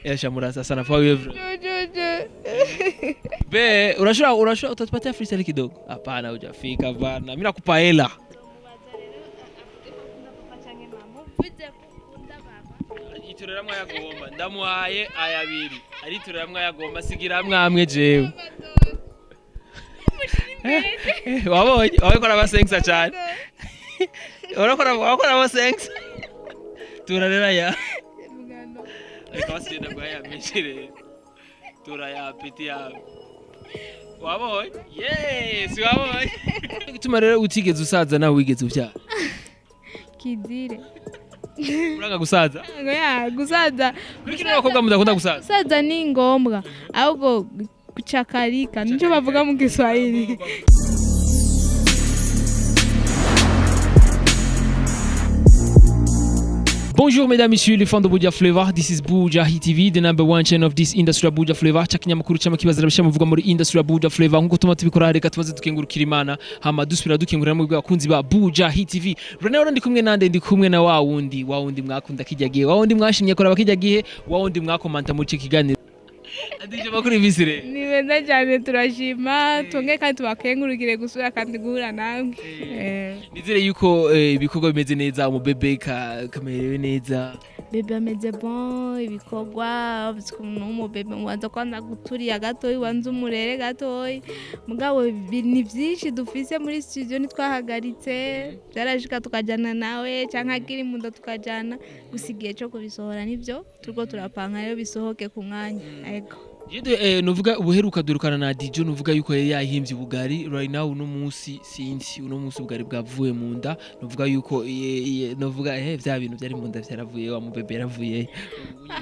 Esha murasa sana kwa wewe. Be, urashobora utatupatia freestyle kidogo? Hapana, hujafika bana. Mimi nakupa hela. Itoreramwe ayagomba. Ndamuhaye ayabiri. Aritoreramwe ayagomba sigira amwe jewe. Wabonye? Wabikora abasensa cyane. Urakora wakora abasensa. Turarera ya. Reka basigenda bwa menshi rero. Turayapiti yawe. Wabonye? Yes, wabonye. Gituma rero utigeze usaza nawe wigeze uvyara. Kizire. Uranga gusaza? Ya, gusaza. Kuri kino abakobwa mudakunda gusaza. Gusaza ni ngombwa. Ahubwo kuchakarika nico bavuga mu Kiswahili. Bonjour mesdames, messieurs, les fans de Buja Flavor. This is Buja Hit TV, the number one channel of this industry ya Buja Flavor. Cha kinyamakuru cy'amakibazira bishya muvuga muri industry ya Buja Flavor. Nkuko tuma tubikora, reka tumaze dukengurukira Imana, hama dusubira dukengurira mu bakunzi ba Buja Hit TV. Rero ndi kumwe nande? Ndi kumwe na wa wundi, wa wundi mwakunda kijya gihe, wa wundi mwashimye kora bakijya gihe, wa wundi mwakomanta muri iki kiganiro. Adije makuru ibisire. Ni beza cyane, turashima, twongere kandi tubakengurukire gusubira kandi guhura namwe. Nizere yuko ibikorwa bimeze neza, umubebe kamerewe neza. Bébé ameze bon, ibikorwa n'umubebe ubanza kwanza guturiya gatoyi, ubanza umurere gatoyi, mugabo ni vyinshi dufise muri studio, ntitwahagaritse, byarashika tukajana nawe canke akiri munda tukajana, gusa igihe co kubisohora nivyo turiko turapanga rero bisohoke ku mwanya, ego. Jide, nuvuga ubuheruka durukana na Dijo, nuvuga yuko yari yahimbye ubugari. Right now uno munsi sinzi, uno munsi ubugari bwavuye mu nda, nuvuga yuko nuvuga vya bintu byari mu nda vyaravuye, wa mubebe yaravuye,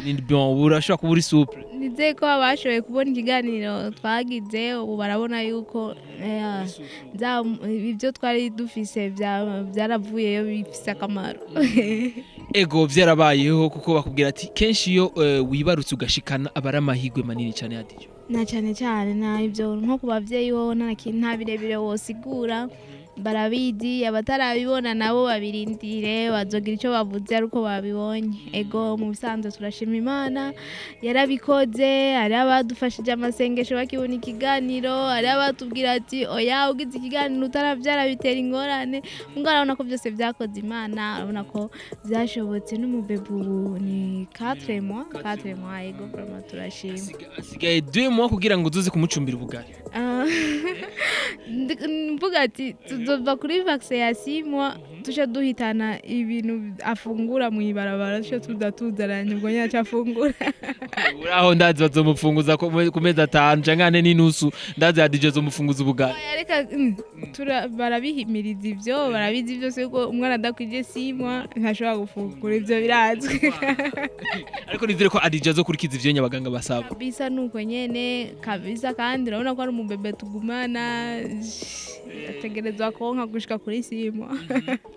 ni bon, urashobora kuba uri souple. Nizeye ko abashoboye kubona ikiganiro twagize ubu barabona yuko ibyo twari dufise byaravuyeyo bifise akamaro. Ego, vyarabayeho, kuko bakubwira ati kenshi iyo wibarutse ugashikana aba ari amahirwe manini cyane ya Dijo. Na cyane cyane na ibyo nko ku bavyeyi ho nta birebire wosigura, barabizi, abatarabibona nabo babirindire, bazogira icyo bavuze ari uko babibonye. Ego, mu bisanzwe turashima Imana yarabikoze. Hari abadufashije amasengesho bakibona ikiganiro, hari abatubwira ati oya, ugize ikiganiro utarabyara bitera ingorane, mbwa urabona ko byose byakoze Imana, urabona ko byashobotse, n'umubebe ubu ni 4 mois, 4 mois. Ego, vraiment turashima. Asigaye 2 mois kugira ngo uzuze kumucumbira ubugari. Ah, mvuga ati tuzova kuri vaccin ya 6 mois, tuce duhitana ibintu afungura mu ibarabara, tuce tuza tuzaranye ubwo nyine aca afungura. Uraho ndazi bazomufunguza ku mezi 5 canke 4 n'inusu, ndazi ya Dijo azomufunguza ubugari. Oya, reka barabihimiriza ivyo, barabizi byose yuko umwana adakwije 6 mois ntashobora gufungura, ivyo birazwi. Ariko nizere ko Adija azokurikiza ivyo nyabaganga basaba. Kabisa, nuko nyene kabisa, kandi urabona ko ari umubebe tugumana, ategerezwa konka gushika kuri 6 mois.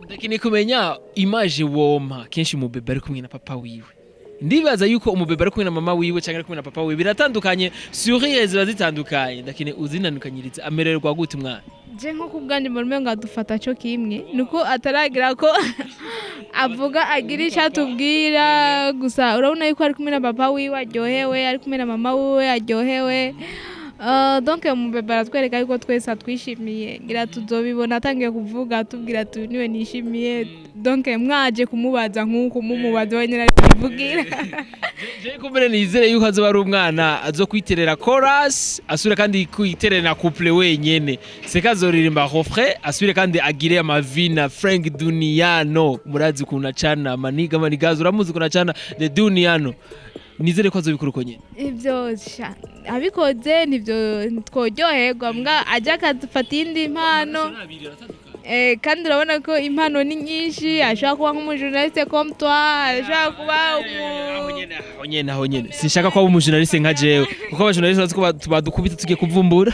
Ndakeneye kumenya image wompa kenshi umubebe ari kumwe na papa wiwe. Ndibaza yuko umubebe ari kumwe na mama wiwe cyangwa ari kumwe na papa wiwe biratandukanye, sourire ziba zitandukanye. Ndakeneye uzinanukanyirize, amererwa gute umwana? Je nko ku bwanjye mbona umengo adufata cyo kimwe, nuko ataragira ko avuga agira icyo atubwira, gusa urabona yuko ari kumwe na papa wiwe aryohewe, ari kumwe na mama wiwe aryohewe. Donc umubebe aratwereka yuko twese atwishimiye, ngira tuzobibona atangiye kuvuga atubwira ati niwe nishimiye. Donc mwaje kumubaza nk'uko mumubaza wenyine ari kubivugira. Je kumbere nizere yuko azoba ari umwana azo kwiterera chorus, asubire kandi kwiterera na couplet wenyene, seka azoririmba refrain, asubire kandi agire amavina Frank Duniano. Murazi ukuntu acana maniga manigazi, uramuzi ukuntu acana the Duniano. Nizere ko azobikora uko nyene. Ibyo sha abikoze nibyo tworyoherwa, mbwa ajya akadufata iyindi mpano. Kandi urabona ko impano ni nyinshi, ashobora kuba nk'umujournaliste comme toi, ashobora kuba Aho nyene, aho nyene, aho nyene sinshaka ko aba umujournaliste nka jewe, kuko abajournaliste bazi ko badukubita tugiye kuvumbura.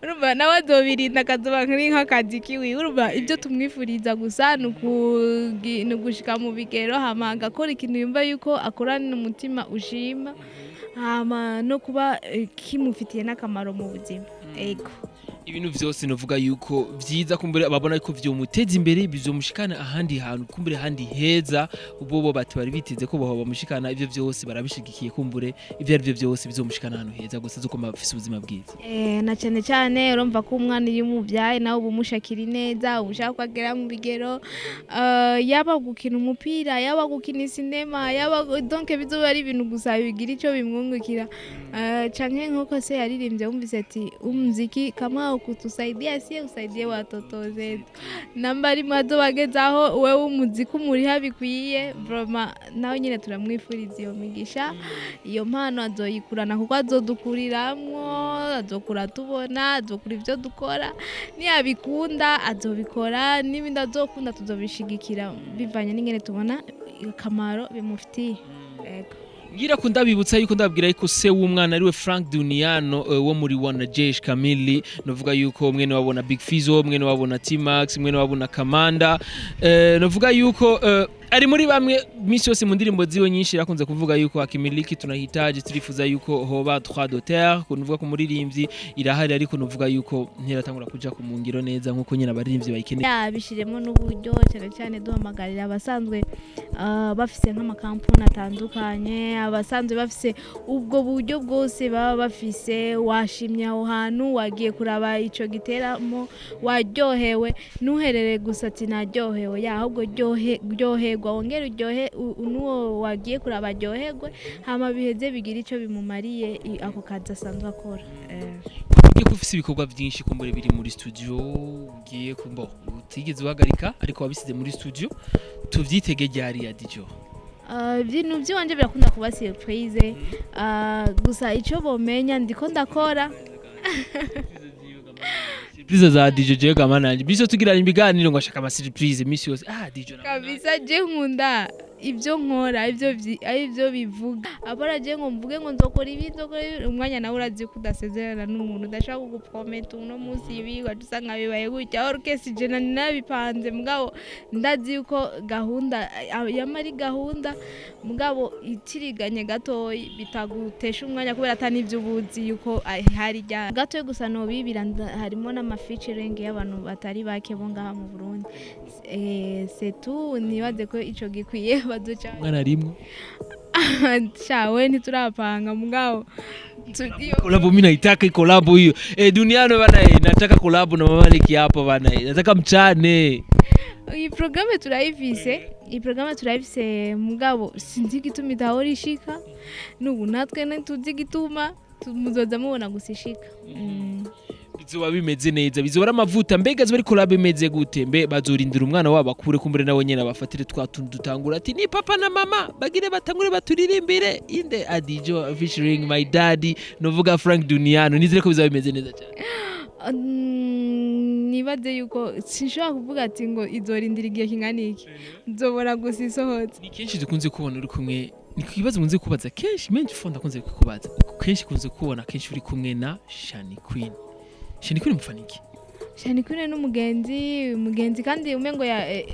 Urumva nawe azobirinda akazoba nkari nk'akazi kiwe. Urumva ibyo tumwifuriza gusa ni ugushika mu bigero, hama agakora ikintu yumva yuko akorana umutima ushima, hama no kuba kimufitiye n'akamaro mu buzima, ego. Ibintu vyose novuga yuko vyiza, kumbure babona ko vyomuteza imbere, bizomushikana ahandi hantu, kumbure ahandi heza bobo bati bari biteze ko boho bamushikana. Ivyo vyose barabishigikiye, kumbure ivyo ari byo vyose bizomushikana ahantu heza, gusa azokoma afise ubuzima bwiza. Na cyane cyane urumva ko umwana iyo umubyaye nawe uba umushakira ineza, uba ushaka ko agera mu bigero, yaba gukina umupira, yaba gukina sinema, yaba donc bizoba ari ibintu gusa bigira icyo bimwungukira. Canke nkuko se yaririmbye, wumvise ati umuziki kama ukutusaidia sie usaidie watoto zetu, namba ari mazo bagezaho wewe umuziki umuriha bikwiye. Vraiment nawe nyine turamwifuriza iyo migisha, iyo mpano azoyikurana kuko azodukuriramwo, azokura tubona, azokura ibyo dukora. Niyabikunda azobikora, n'ibindi azokunda tuzobishigikira bivanye n'ingene tubona akamaro bimufitiye. Yego. Ngira ko ndabibutsa yuko ndababwira yuko se w'umwana ariwe Frank Duniano, wo muri Wana Jesh Kamili, novuga yuko mwene wabo na Big Fizzo, mwene wabo na T-Max, mwene wabo na Kamanda, novuga yuko ari muri bamwe misi yose mu ndirimbo ziwe nyinshi yakunze kuvuga yuko akimiliki tunahitaji, turifuza yuko hoba droit d'auteur, kuvuga ku muririmbyi irahari, ariko novuga yuko ntiratangura kuja ku mungiro neza nkuko nyine abaririmbyi bayikeneye. Yabishiremo n'uburyo, cyane cyane duhamagarira abasanzwe bafise nk'amakampuni atandukanye, abasanzwe bafise ubwo buryo bwose baba bafise. Washimye aho hantu wagiye kuraba ico giteramo, waryohewe, ntuherere gusa ati naryohewe ya, ahubwo ryoherwa wongere uryohe n'uwo wagiye kuraba aryoherwe, hama biheze bigira ico bimumariye ako kazi asanzwe akora. Ugiye ko ufise ibikorwa byinshi kumbure biri muri studio, ugiye kumbo utigeze uhagarika ariko wabisize muri studio, tuvyitege ryari ya DJ? Ibintu by'iwanje birakunda kuba surprise. Gusa icyo bomenya ndiko ndakora. Surprise za DJ je gama nanje biso tugirana ibiganiro ngo ashaka ama surprise misi yose, ah DJ na Kabisa, je nkunda ibyo nkora ibyo ari byo bivuga, apara je ngo mvuge ngo nzokora ibi, nzokora ibi. Umwanya nawe urazi ko udasezerana n'umuntu, udashaka kuguprometa uno munsi ibi, waca usanga bibaye gutya. Orukesi je nari nabipanze, mugabo ndazi yuko gahunda yama ari gahunda, mugabo itiriganye gatoyi bitagutesha umwanya kubera ata n'ibyo ubuzi yuko hari rya gatoyi gusa nobibira. Harimo n'ama featuring y'abantu batari bake bo ngaha mu Burundi. C'est tout, nibaze ko ico gikwiye bazoca. Umwana arimwo? Shawe ntiturapanga, mugabo Collabo, mimi naitaka collabo hiyo. Duniano bana, nataka collabo na Mama Leki hapo bana, nataka mchane. Iyi programme turayifise, iyi programme turayifise, mugabo sinzi igituma idahora ishika n'ubu, natwe ntituzi igituma. Muzoza mubona gusa ishika. Bizoba bimeze neza, bizoba ari amavuta. Mbega ziba ari collab imeze gute? Mbe bazorindira umwana wabo akure, kumbure nawe nyene abafatire twa tuntu dutangura ati ni papa na mama bagire batangure baturirimbire inde Adijo featuring my daddy, novuga Frank Duniano. Nizere ko bizaba bimeze neza cyane. Nibaze yuko sinshobora kuvuga ati ngo izorindira igihe kingana iki, nzobora gusa isohotse. Ni kenshi dukunze kubona uri kumwe, ni ikibazo nkunze kubaza kenshi, menshi fo ndakunze kukubaza kenshi, kunze kubona kenshi uri kumwe na Shani Queen. Shani Queen mufana iki? Shani Queen n'umugenzi, umugenzi kandi umengo ya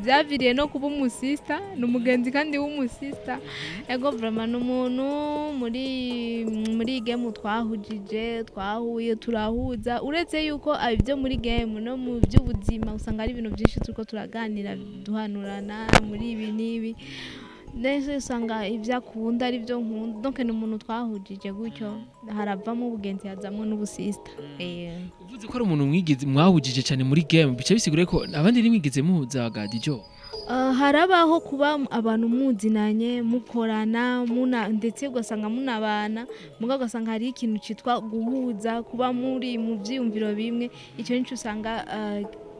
byaviriye no kuba umusista, ni umugenzi kandi w'umusista. Ego, vraiment ni umuntu muri iyi game twahujije, twahuye turahuza, uretse yuko ibyo muri game no mu by'ubuzima usanga ari ibintu byinshi turiko turaganira, duhanurana muri ibi n'ibi. Nese usanga ibyo akunda ari byo nkunda, donc ni umuntu twahujije gutyo, haravamo ubugenzi, hazamwo n'ubusista. Uvuze ko ari umuntu mwigeze mwahujije cyane muri game, bica bisigura ko abandi ntimwigeze muhuza ga Dijo? Harabaho kuba abantu muzinanye, mukorana, muna ndetse ugasanga munabana, mugabo ugasanga hari ikintu cyitwa guhuza, kuba muri mu byiyumviro bimwe. Icyo nico usanga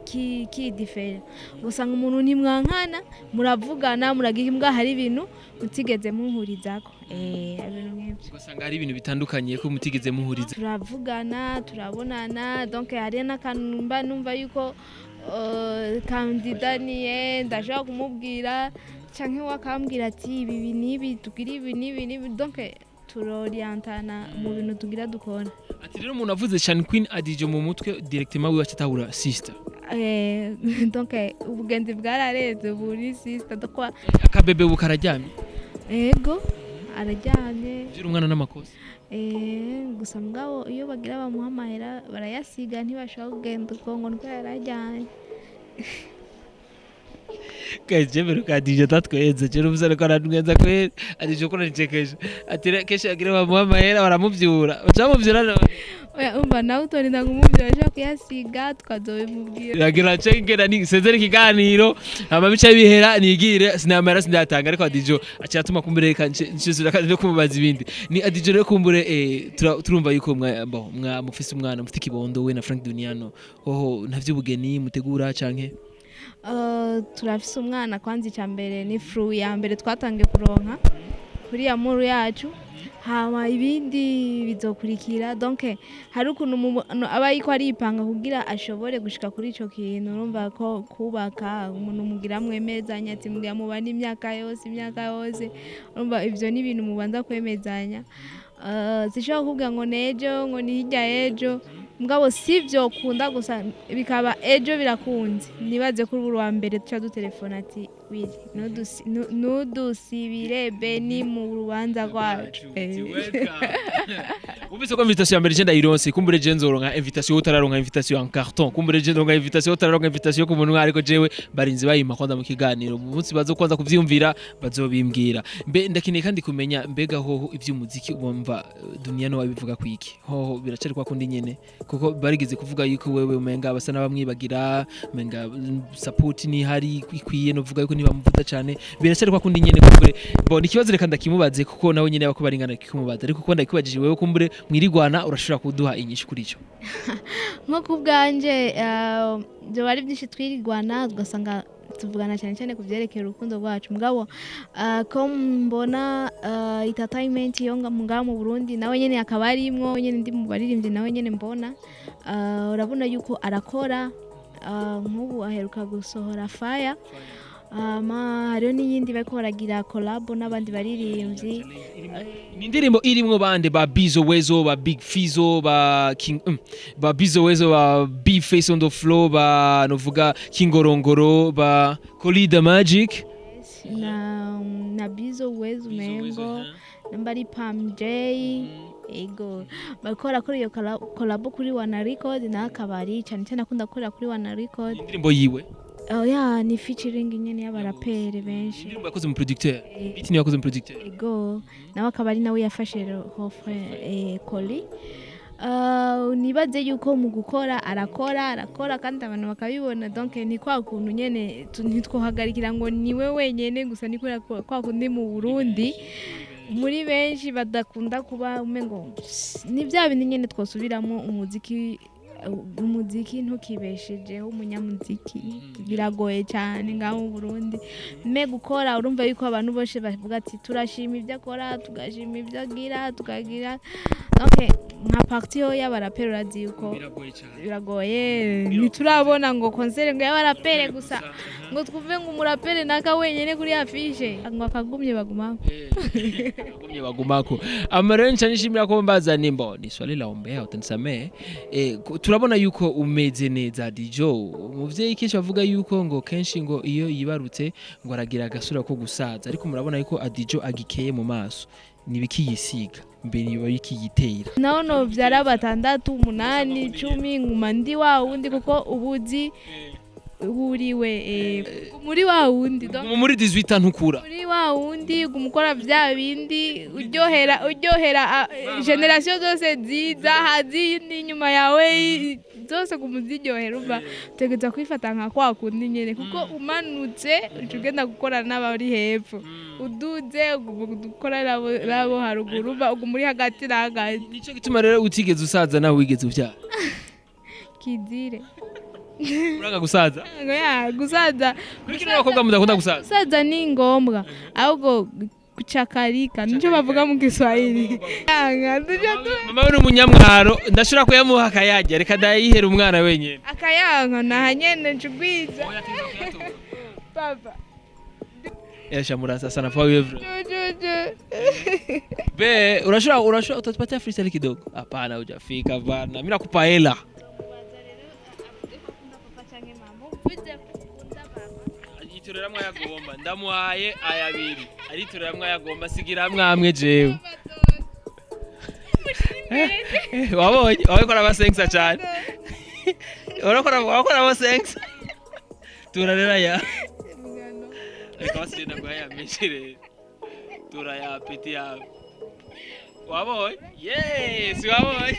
kiri différent. Ugasanga umuntu ntimwankana, muravugana, muragira imbwa, hari ibintu mutigeze muhurizako, ibintu nk'ibyo. Ugasanga hari ibintu bitandukanye ko mutigeze muhuriza. Turavugana, turabonana, donc hari n'akantu mba numva yuko kandidaniye ndashobora kumubwira, canke we akambwira ati ibi ibi n'ibi tugira, ibi n'ibi n'ibi, donc turorientana mu bintu tugira dukora. Ati rero umuntu avuze Shani Queen Adijo mu mutwe directement wiwe acatahura sister. Donc ubugenzi bwararenze buri sister, donc Akabebe ubu kararyamye? Ego. Araryamye. Kuvyura umwana n'amakosa. Gusa mugabo iyo bagira bamuha amahera barayasiga, ntibashobora kugenda uko ngo niko yararyamye. Guys, je mperuka DJ atatwenze, je numvise ariko aratwenza kweli. Ati ko uranichekesha, ati kenshi agira bamuha amahera baramuvyura, baca bamuvyura none. Oya, umva, nawe utorinda kumubwira, ashobora kuyasiga tukazobimubwira. Ragira nce ngenda ni sezera ikiganiro, hama bica bihera nigire sinamara sindatanga, ariko Adijo aca atuma kumbure reka nshizura kandi no kumubaza ibindi. Ni Adijo rero kumbure, turumva yuko mwa bon, mwa mufise umwana, mufite ikibondo we na Frank Duniano. Hoho ntavy'ubugeni mutegura canke? Turafise umwana. Kwanza icya mbere ni fruit ya mbere twatangiye kuronka kuri ya muru yacu, hama ibindi bizokurikira. Donc hari ukuntu umuntu aba ariko aripanga kugira ashobore gushika kuri ico kintu. Urumva ko kubaka umuntu mugira mwemezanya ati mugira mubane imyaka yose, imyaka yose. Urumva ivyo ni ibintu mubanza kwemezanya. Sinshobora kukubwira ngo nejo, ngo ni hirya y'ejo, mugabo sivyo kunda gusa bikaba ejo birakunze. Nibaze ko uri uwa mbere tuca dutelefona ati wiri nudusibire beni mu rubanza rwacu. Umvise ko invitation ya mbere je ndayironse, kumbure je nzoronka invitation, utararonka invitation en carton, kumbure je nzoronka invitation, utararonka invitation ku munwa, ariko jewe barinze bayimpa kwanza mu kiganiro. Mu munsi bazo kwanza kuvyumvira bazobimbwira. Mbe ndakeneye kandi kumenya, mbega hoho ivy'umuziki wumva dunia no wabivuga kwiki? Hoho biracari kwa kundi nyene? Kuko barigeze kuvuga yuko wewe umenga basa n'abamwibagira, umenga support ni hari ikwiye, novuga yuko ntibamuvuza cane. Biracari kwa kundi nyene? Kumbure bon, ikibazo reka ndakimubaze, kuko nawe nyene bako baringana kikumubaza, ariko kuko ndakibajije wewe, kumbure mwirigwana urashobora kuduha inyishu kuri ico. Nko ku bwanje, byoba ari byinshi twirigwana, tugasanga tuvugana cyane cyane ku byerekeye urukundo rwacu. Mugabo ko mbona entertainment yo ngaha mu Burundi, nawe nyene akaba arimwo nyene, ndi mu baririmbyi nawe nyene mbona, urabona yuko arakora. Nk'ubu aheruka gusohora Fire, ama hariho n'iyindi bariko baragira collab n'abandi baririmbyi. Ni indirimbo irimwo bande? Ba Bizo Wezo, ba Big Fizo, ba King, ba Bizo Wezo, ba B Face on the Floor, ba novuga Kingorongoro, ba Kolida Magic. Na Bizo Wezo umengo namba ari Pam J. Ego, bariko barakora iyo collabo kuri Wana Record, nawe akabari cyane cyane akunda gukorera kuri Wana Record. Indirimbo yiwe? Oh ya, ni featuring nyene y'abaraperi benshi. Indirimbo yakoze mu producteur, beat ni yakoze mu producteur. Ego, nawe akaba ari nawe yafashe refrain, Koli. Nibaze yuko mu gukora arakora, arakora kandi abantu bakabibona. Donc ni kwa kuntu nyene ntitwohagarikira ngo niwe wenyene gusa, ni kubera ko kwa kundi mu Burundi muri benshi badakunda kuba umengo ni bya bindi nyene twosubiramo. Umuziki ntukibeshejeho umunyamuziki, biragoye cyane ngaho mu Burundi. Me gukora, urumva yuko abantu bose bavuga ati turashima ibyo akora, tugashima ibyo agira, tukagira. Donc nka partie yo y'abaraperi, urazi yuko Biragoye cyane. Biragoye, ntiturabona ngo concert ngo y'abaraperi gusa, ngo twumve ngo umuraperi naka wenyene kuri affiche, ngo akagumye bagumako. Bagumye bagumako. Ama rero nca nishimira ko mbaza nimbo ni swali la umbea, utanisamehe. Turabona yuko umeze neza, Dijo. Umuvyeyi kenshi bavuga yuko ngo kenshi ngo iyo yibarutse ngo aragira agasura ko gusaza, ariko murabona yuko Adijo agikeye mu maso. Nibiki yisiga mbere, niba bikiyitera? Naho novyara batandatu, umunani, 10, nguma ndi wa wundi, kuko ubuzi buriwe, muri wa wundi. Donc Guma muri 18 ans, ntukura. Muri wa wundi, guma ukora vya bindi uryohera, uryohera génération zose ziza hazi inyuma yawe zose, guma uziryohera. Umva, utegereza kwifata nka kwa kundi nyene, kuko umanutse uca ugenda gukorana n'abari hepfo, uduze uguma gukora n'abo haruguru. Umva, uguma uri hagati na hagati. Nico gituma rero utigeze usaza nawe wigeze uvyara. Kizire. Uranga gusaza? Ngo ya gusaza. Kuri kino abakobwa mudakunda gusaza. Gusaza ni ngombwa, ahubwo kuchakarika nico bavuga mu Kiswahili. Yanga duca Mama we ni umunyamwaro, ndashobora kuyamuha akayarya, reka ndayihera umwana wenyine. Akayanka nahanyene ncugwiza papa. Yasha murasa sana kwa wewe. Jujuju. Be, urashobora utatupatia freestyle kidogo? Hapana, hujafika bana. Mimi nakupa hela. Yitoreramwo ayagomba. Ndamuhaye aya abiri, aritoreramwo ayagomba, sigira amwe amwe jewe. Wabonye wabonye ko arabasenkisa cyane, urakora wakora abasenkisa turarera ya. Reka basigenda guha ya menshi rero, turaya peti yawe. Wabonye? Yes, wabonye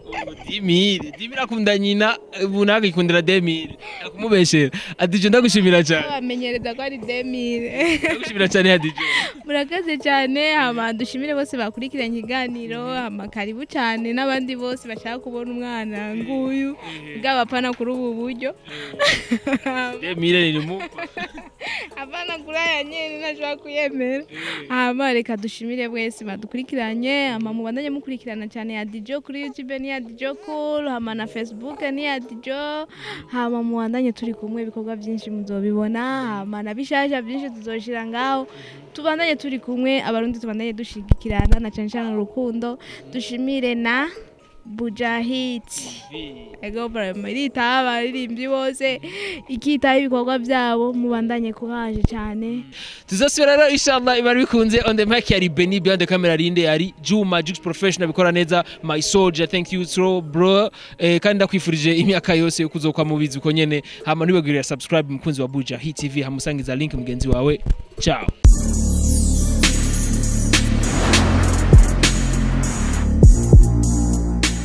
ubu 10 000, 10 000. Akunda nyina, ubu nawe akikundira 2000, akumubeshera. Adijo, ndagushimira cyane. Bamenyereza ko ari 2000. Ndagushimira cyane, Adijo. Murakoze cyane. Hama dushimire bose bakurikiranye ikiganiro. Hama karibu cyane n'abandi bose bashaka kubona umwana nguyu bwaba, apana kuri ubu buryo. 2000 ni mupa. Apana kuri aya nyene, ntashobora kuyemera. Hama reka dushimire bwese badukurikiranye. Hama mubandanye mukurikirana cyane ya Dijo kuri YouTube ni ya Dijo Cool, hama na Facebook ni ya Dijo. Hama mubandanye turi kumwe, ibikorwa byinshi muzobibona, hama na bishasha byinshi tuzoshira ngaho. Tubandanye turi kumwe, Abarundi tubandanye dushigikirana na cyane cyane urukundo. Dushimire na Bujahit. Ego, iritaho abaririmbyi bose, ikitaho ibikorwa byabo. Mubandanye kuhaje cyane. Tuzosubira rero inshallah ibari bikunze. On the mic yari Benny, behind the camera rinde yari Juma Jux Professional, bikora neza, my soldier. Thank you so, bro. Kandi ndakwifurije imyaka yose yo kuzokwa mubizi uko nyene. Hama ntibagirira subscribe, mukunzi wa Buja Hit TV, hamusangiza link mugenzi wawe. Ciao.